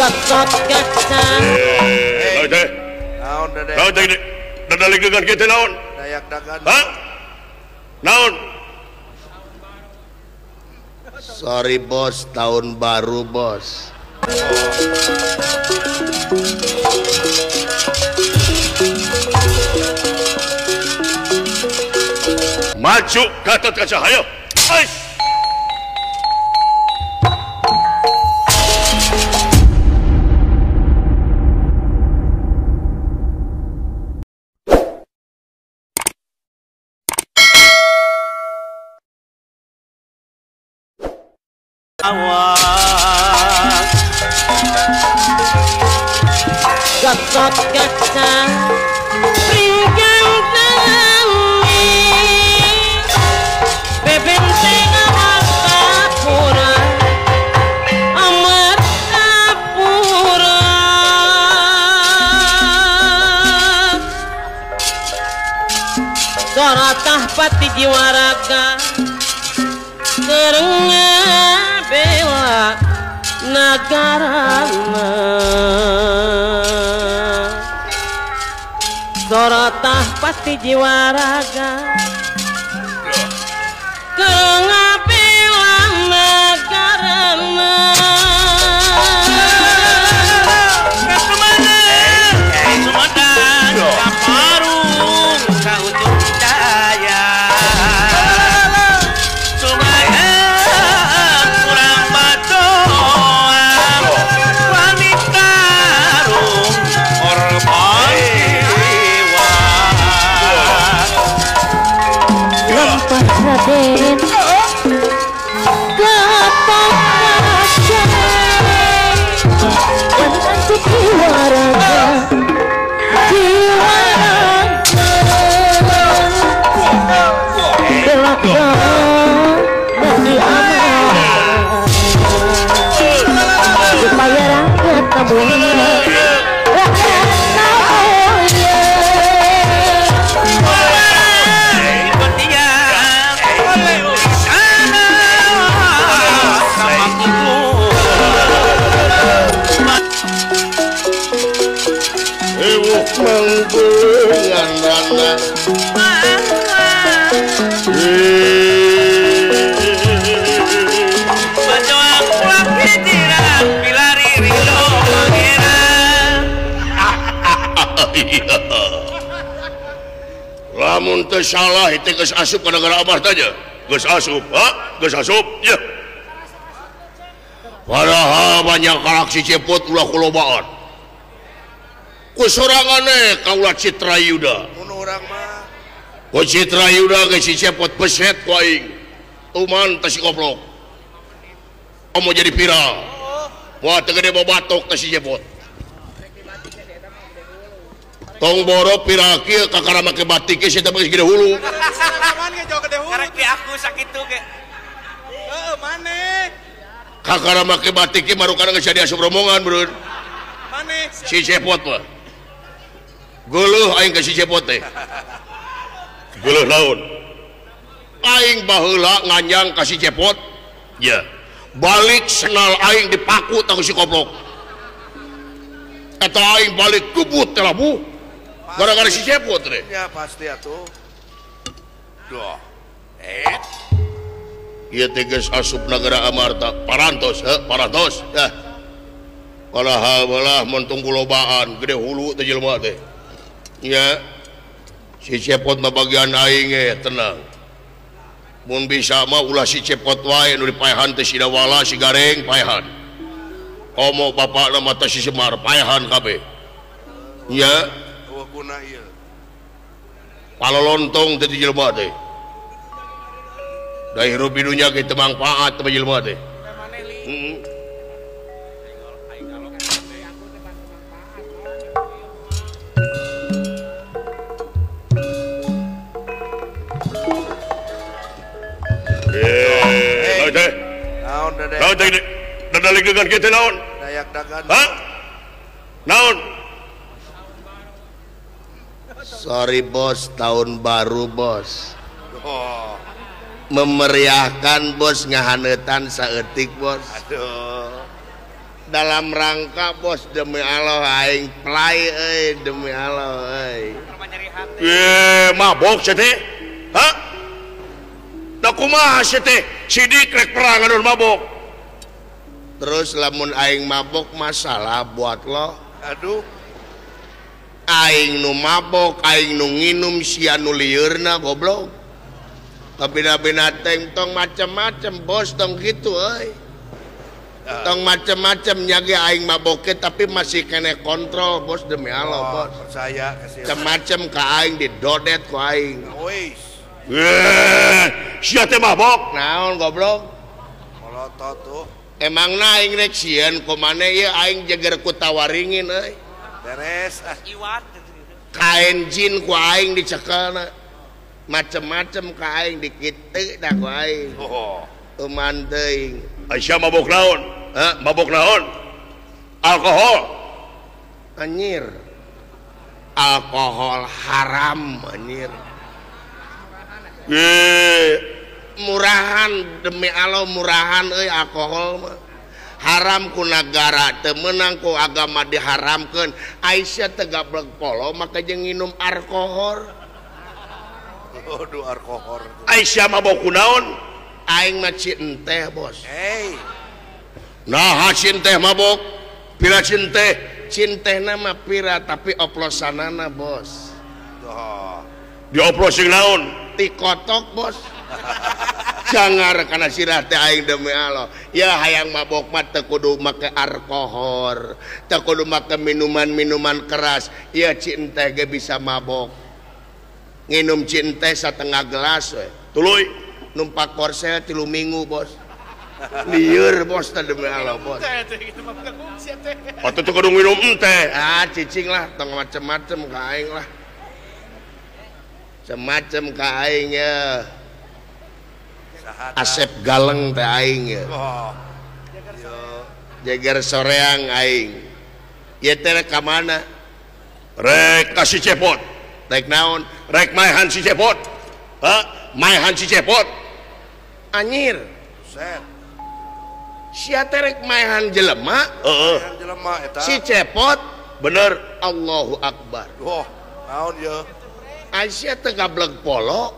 Gatot Kaca. Naon dede? Naon teh? Dadalikeun kitu naon? Dayak dagan. Hah? Naon? Sorry bos, tahun baru bos. Maju Gatot Kaca, hayo. Ais. Gatot Kaca ringkang tangi bebenteng Amartapura Amartapura Soratah pati jiwaraga kerengah bela nagarana Sorotah pasti jiwaraga kerengah bela nagarana Sumedang Kaparung Kautung Jaya Sumedang kurang badoan wanita rung korban jiwa Lempah Raden Gatot Kaca Wanita jiwaraga jiwaraga Belaka bagi aman supaya rakyat tabunya rakyat tabunya Ewuh manggungan rana. Lamun teu salah itu geus asup ka negara Amarta nya. Geus asup, ha? Geus asup, ya. Padahal banyak karak si Cepot ulah kulobaan. Ku sorangane kaula Citra Yuda. Mun urang mah. Ku Citra Yuda ge si Cepot peset ku aing. Tuman teh si koplok. Komo jadi viral. Wah teu gede babatok teh si Cepot. Tong boro viral kieu kakara make batik ge si teh geus gede hulu. Karek di aku sakitu ge. Heeh, maneh. Kakara make batik ge marukana geus jadi asup rombongan, Bro. Maneh. Si Cepot mah. Geuleuh aing ka si Cepot teh. Geuleuh naon? Aing baheula nganjang ka si Cepot. Ya. Balik senal aing dipaku tah ku si koplok. Eta aing balik kubut teh labuh. Gara-gara si Cepot teh. Ya pasti atuh. Duh. Ieu teh geus asup nagara Amarta. Parantos, heuh, parantos. Yah. Padahal balah mun tunggu lobaan gede hulu teh jelema teh. Ya. Si Cepot mah bagian aing ge tenang. Mun bisa mah ulah si Cepot wae nu dipaehan teh si Dawala, si Gareng paehan. Komo bapakna mah teh si Semar paehan kabeh. Nya, eueuh guna ieu. Palolontong teh jelema teh. Da hirup di dunya ge teu mangfaat teh jelema teh. Heeh. Naon dede? Naon teh? Dadalikeun kitu naon? Dayak dagan. Hah? Naon? Sorry bos, tahun baru bos. Oh. Memeriahkan bos ngahaneutan saeutik bos. Aduh. Dalam rangka bos demi Allah aing play euy demi Allah euy. Mabok sia teh? Hah? Da kumaha sia teh? Sidik rek perang anu mabok. Terus lamun aing mabok masalah buat lo. Aduh. Aing nu mabok, aing nu nginum sia nu lieurna goblok. Kabina-bina teng tong macem-macem bos tong gitu euy. Tong macem-macem nyage aing maboke tapi masih kene kontrol bos demi Allah bos. Percaya macem-macem ka aing didodet ku aing. Wis. Sia teh mabok. Naon goblok? Molotot tuh. Emangna aing rek sieun ku maneh ieu aing jeger ku tawaringin euy. Beres ah. Iwat. Kain jin ku aing dicekelna. Macem-macem ka aing dikitu dah ku aing. Oh. Tuman teuing. Aisyah mabok naon? Hah? Mabok naon? Alkohol. Anjir. Alkohol haram anjir. Murahan demi Allah murahan euy alkohol mah. Haram ku nagara teu meunang ku agama diharamkeun. Aisyah teu gablek polo maka jeung nginum alkohol. Aduh alkohol. Aisyah mabok ku naon? Aing mah cinteh bos. Hey. Nah cinteh mabok. Pira cinteh? Cintehna mah pira tapi oplosanana bos. Oh. Dioplosing naon? Tikotok bos. Jangar kana sirah teh aing demi Allah. Ya hayang mabok mah teu kudu make alkohol, teu kudu make minuman-minuman keras. Ya cinteh ge bisa mabok. Nginum cinteh satengah gelas we. Tuluy numpak korsel 3 minggu bos. Lieur bos teh demi Allah bos. Atuh teu kudu nginum teh. Ah cicing lah tong macem-macem ka aing lah. Semacem ka aing ya. Asep Galeng teh aing ya. Jeger soreang aing. Ieu teh rek ka mana? Rek ka si Cepot. Rek naon? Rek maehan si Cepot. Hah? Maehan si Cepot. Anjir. Set. Sia teh rek maehan jelema? Heeh. Jelema eta. Si Cepot. Bener. Allahu Akbar. Wah, naon ye? Aisyah teh gablek polo.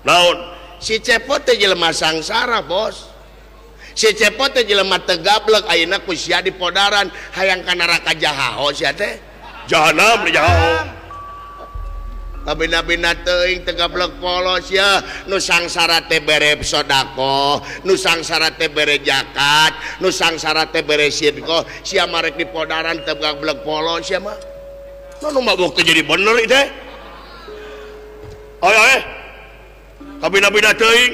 Naon? Si Cepot teh jelema sangsara, bos. Si Cepot teh jelema teu gablek ayeuna ku sia dipodaran hayang ka neraka jahaho sia teh. Jahanam di jahaho. Kabina-bina teuing teu gablek polo sia, nu sangsara teh bere sedekah, nu sangsara teh bere zakat, nu sangsara teh bere sedekah, sia marek dipodaran teu gablek polo sia mah. Nu mabok teh jadi bener ieu teh. Ayo eh. Kabina-bina teuing.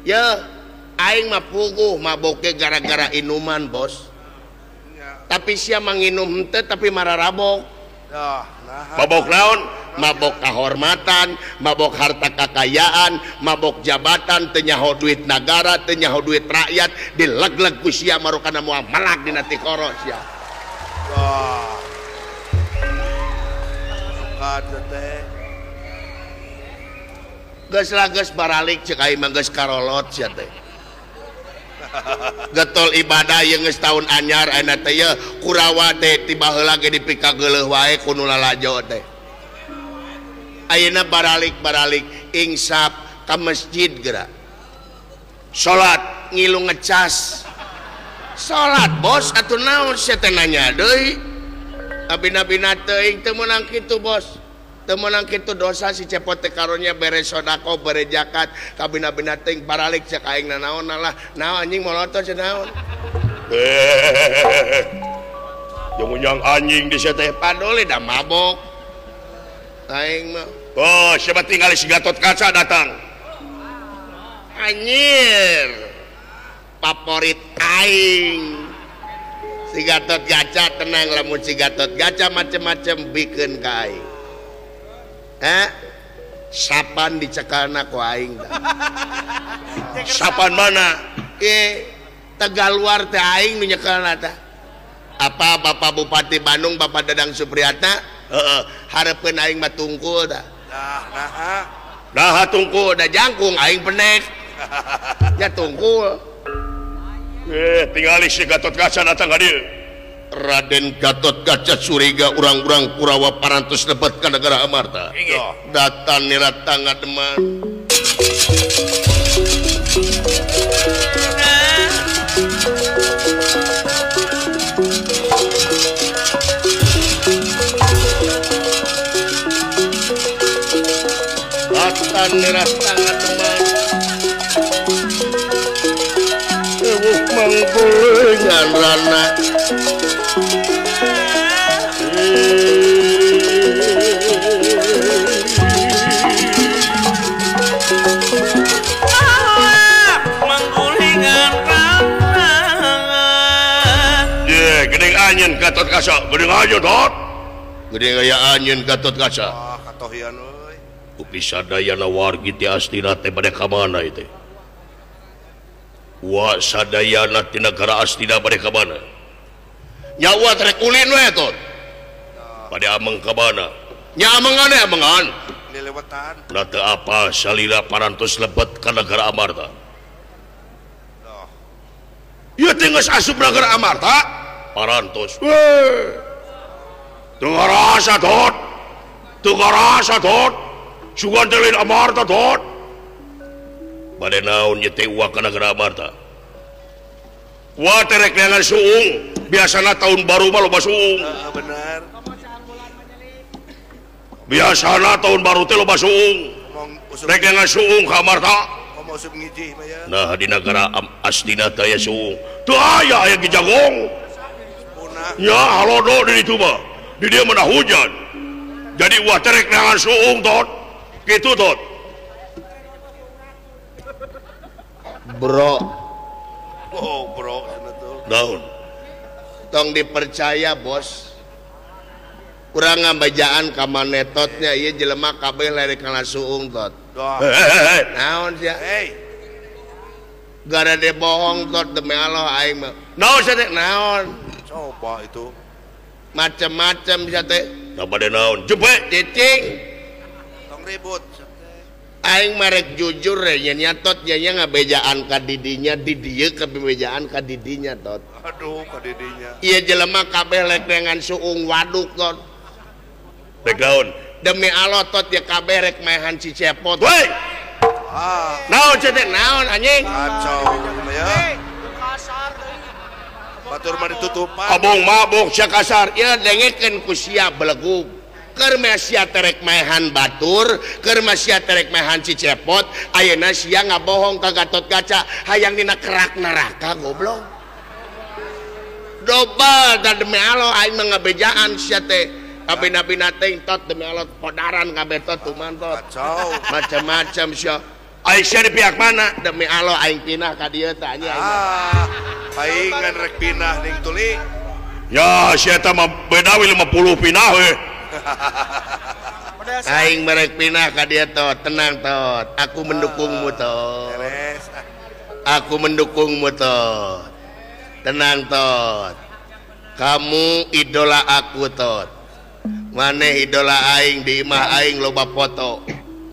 Ya, aing mah puguh maboke gara-gara inuman, bos. Tapi sia manginum henteu tapi mararabok. Dah, nah. Mabok naon? Mabok kahormatan, mabok harta kakayaan, mabok jabatan, teu nyaho duit nagara, teu nyaho duit rakyat, dileg-leg ku sia marukana moal melak dina tikoro sia. Wah. Suka teh. Geus lah geus baralik cek aing mah geus karolot sia teh. Getol ibadah ieu geus taun anyar ayeuna teh ye Kurawa teh ti baheula ge dipikageuleuh wae ku nu lalajo teh. Ayeuna baralik-baralik insaf ka masjid geura. Salat ngilu ngecas. Salat bos atuh naon sia teh nanya deui. Abina-bina teuing teu meunang kitu bos. Teu meunang kitu dosa si Cepot teh karunya bere sedekah bere zakat kabina-bina teuing baralik cek aing nanaon lah. Naon anjing molotot sia naon. Jeung unjang anjing di sia teh padole da mabok. Aing mah. Oh, siapa tinggal si Gatot Kaca datang. Anjir. Favorit aing. Si Gatot Kaca tenang lamun si Gatot Kaca macem-macem bikeun ka aing. Eh? Sapan dicekalna ku aing tah. Sapan mana? Tegaluar teh aing nu nyekelna tah. Apa Bapak Bupati Bandung Bapak Dadang Supriyatna? Heeh, hareupeun aing mah tungkul tah. Nah, naha. Naha tungkul da jangkung aing penek. Nya tungkul. Tingali si Gatot Kaca datang ka dieu. Raden Gatot Kaca curiga urang-urang Kurawa parantos lebet ka negara Amarta. Datan nirat ngademan. Datan nirat ngademan. Ewuh manggulingan rana. Anyeun Gatot Kaca, geuning anyeun tot. Geuning aya anyeun Gatot Kaca. Ah, katohian euy. Upi sadayana wargi ti Astina teh bade ka mana ieu teh? Wa sadayana ti nagara Astina bade ka mana? Nyawa rek ulin we tot. Bade ameng ka mana? Nya amengan we amengan. Lelewetan. Da teu apa salila parantos lebet ka nagara Amarta. Ieu teh geus asup nagara Amarta. Parantos. Teu ngarasa tot. Teu ngarasa tot. Sugan teh lain Amarta tot. Bade naon ieu teh uak ka nagara Amarta? Wa teh rek neangan suung. Biasana tahun baru mah loba suung. Heeh, bener. Biasana tahun baru teh loba suung. Rek neangan suung ka Amarta. Komo usum ngijih mah ya. Nah di nagara Astina teh aya suung. Teu aya aya gijagong. Ya halodo di ditu mah. Di dieu mah hujan. Jadi wah terek neangan suung tot. Kitu tot. Bro. Oh, bro cenah tuh. Naon? Tong dipercaya, Bos. Urang ngabejaan ka manetotnya ieu jelema kabeh lerek kana suung tot. Naon sia? Hey. Gara de bohong tot demi Allah aing mah. Naon sia teh? Naon? Coba itu macam-macam bisa teh. Da bade naon? Jempe cicing. Tong ribut. Aing marek jujur we nya tot nya ngabejaan ka didinya di dieu ka bejaan ka didinya tot. Aduh ka didinya. Ieu jelema kabeh lek dengan suung waduk tot. Rek naon? Demi Allah tot ya kabeh rek maehan si Cepot. Woi. Ah. Naon sia teh? Naon anjing? Kacau ya. Batur mah ditutupan. Abong mabok sia kasar. Ieu dengekeun ku sia belegug. Keur mah sia terek maehan batur, keur mah sia terek maehan si Cepot, ayeuna sia ngabohong ka Gatot Kaca hayang dina kerak neraka goblok. Dobel da demi Allah aing mah ngabejaan sia teh. Kabina-bina teh tot demi Allah podaran kabeh tot tuman tot. Kacau. Macam-macam sia. Aing sia di pihak mana? Demi Allah aing pinah ka dieu teh anjing. Ah. Paingan rek pinah ning tuli. Ya sia eta mah beda we 50 pinah we. Aing merek pinah ka dieu tot, tenang tot. Aku mendukungmu tot. Aku mendukungmu tot. Tenang tot. Kamu idola aku tot. Maneh idola aing di imah aing loba foto.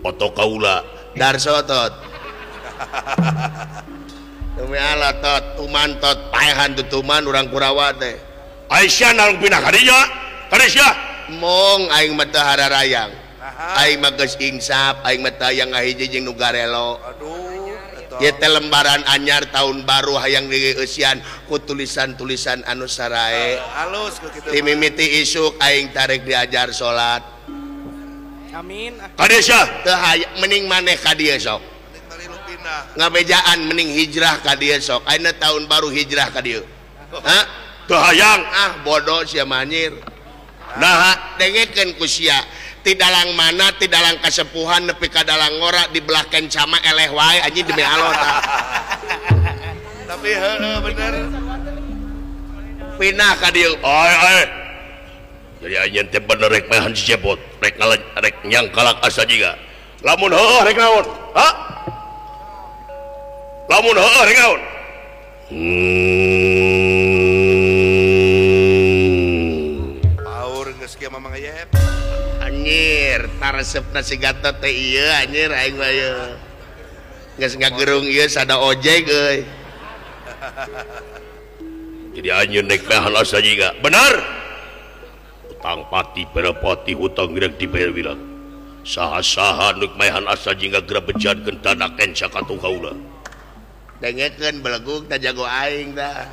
Foto kaula. Darso tot. Demi Allah tot, tuman tot, paehan tutuman urang Kurawa teh. Aisyah nalung pindah ka dinya. Ka dieu. Mong aing mah teu hararayang. Aing mah geus insaf, aing mah teu hayang ngahiji jeung nu garelo. Aduh, eta. Ieu teh lembaran anyar tahun baru hayang dieusian ku tulisan-tulisan anu sarae. Halus ku kitu. Ti mimiti isuk aing tarek diajar salat. Amin. Ka dieu sia. Teu hayang mending maneh ka dieu sok. Ngabejaan mending hijrah ka dieu sok. Ayeuna tahun baru hijrah ka dieu. Hah? Teu hayang. Ah bodoh sia mah anjir. Nah, dengekeun ku sia. Ti dalang mana, ti dalang kasepuhan nepi ka dalang ngora di belah kencama eleh wae anjing demi Allah tah. Tapi heueuh bener. Pinah ka dieu. Ai ai. Jadi anjeun teh bener rek maehan si Cepot, rek rek nyangkalak asa jiga. Lamun heueuh rek naon? Ha? Lamun heueuh rek naon? Paur geus kieu Mamang Ayep. Anjir, taresepna si Gatot teh ieu anjir aing mah ieu. Geus ngagerung ieu sada ojek euy. Jadi anjeun rek bahan asa jiga. Bener. Hutang pati perapati hutang rek dibayar bilang. Saha-saha nu maehan asa jingga geura bejankeun tanah kenca ka kaula. Dengekeun belegug tah jago aing tah.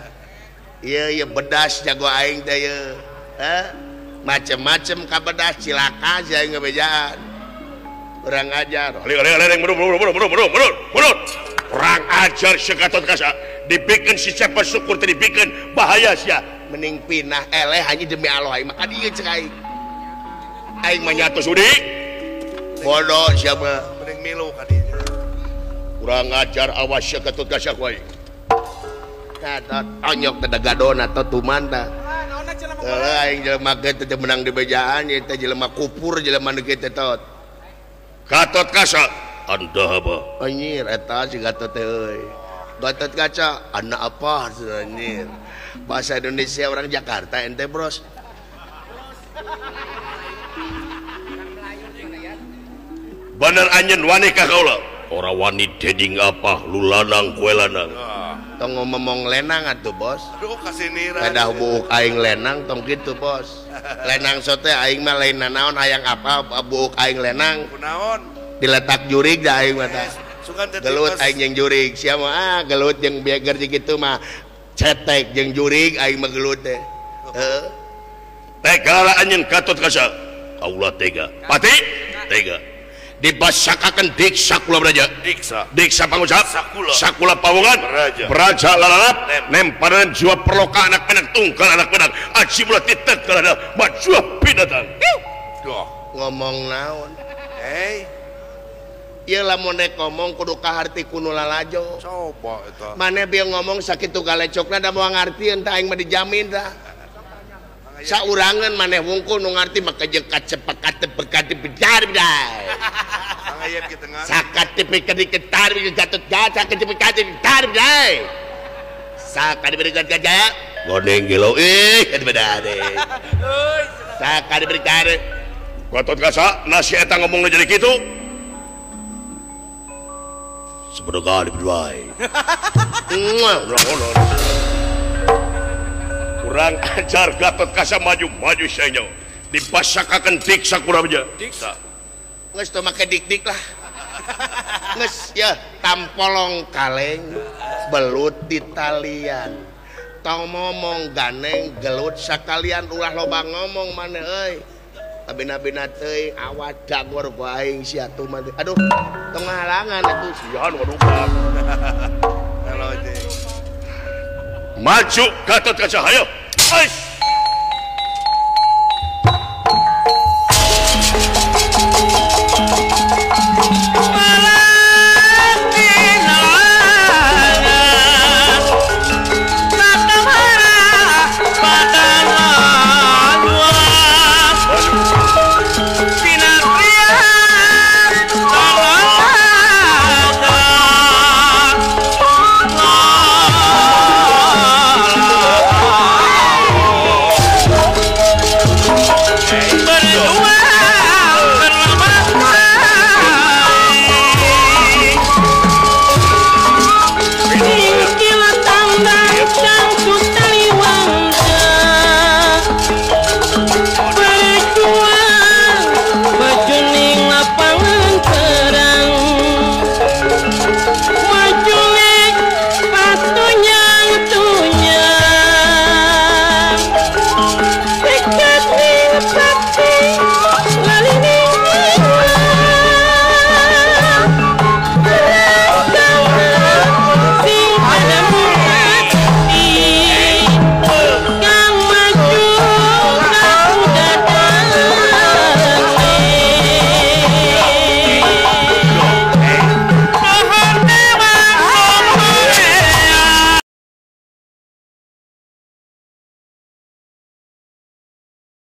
Ieu ieu bedas jago aing teh ieu. Heh. Macem-macem ka bedas cilaka sia aing ngebejaan. Kurang ajar. Mundur. Kurang ajar si Gatot Kaca. Dibikin si siapa syukur teh dibikin bahaya sia. Mending pinah eleh hanya demi Allah aing mah dieu cek aing. Aing mah nyatu sudi. Bodoh siapa? Mending milu ka dieu. Kurang ajar awas sia Gatot Kaca ku aing. Gatot onyok teh gadon atau tuman tah. Heuh aing jelema ge teh menang di bejaan ieu teh jelema kupur jelema nu kieu teh tot. Gatot Kaca anda apa? Anjir eta si Gatot teh euy. Gatot Kaca anak apa anjir. Bahasa Indonesia orang Jakarta ente bros. Bener anjeun wani ka kaula. Ora wani deding apa lu lanang kue lanang. Tong ngomong lenang atuh bos. Aduh kasiniran. Pedah buuk aing lenang tong kitu bos. Lenang sote aing mah lain nanaon hayang apa buuk aing lenang. Kunaon? Diletak jurig da aing mah tah. Gelut aing jeung jurig sia mah ah gelut jeung beger jeung kitu mah cetek jeung jurig aing mah gelut teh. Heuh. Tega anjeun Gatot Kaca. Kaula tega. Pati tega. Dibasakakan diksa kula beraja. Diksa. Diksa pangucap. Sakula. Sakula pawongan. Beraja. Beraja lalalap. Nemparan jiwa perloka anak penak tunggal anak penak. Aji mula titet kalada majua pindatang. Duh. Ngomong naon? Hei. Ieu lamun rek ngomong kudu kaharti ku nu lalajo. Coba eta. Maneh bieu ngomong sakitu galecokna da moal ngartieun tah aing mah dijamin tah. Saurangan maneh wungkul nu ngarti maka jeung kacepekat bekati bejar bidai. Sakat tipikeun diketar Gatot Kaca kecipekati tar bidai. Sakat diberikan gajah godeng gelo ih bedade. Sakat diberikan Gatot Kaca nasi eta ngomongna jadi kitu. Sebenarnya diberdua. Kurang ajar Gatot Kaca maju-maju saja. Dipasakakan diksa kurang aja. Diksa. Nges tuh make dik-dik lah. Nges ya tampolong kaleng belut di talian. Tong ngomong ganeng gelut sakalian ulah loba ngomong maneh euy. Abina-bina teuing awat dagor ku aing sia tuh mah. Aduh, tong ngahalangan atuh sian waduh. Halo jeung. Maju Gatot Kaca hayo. Ais.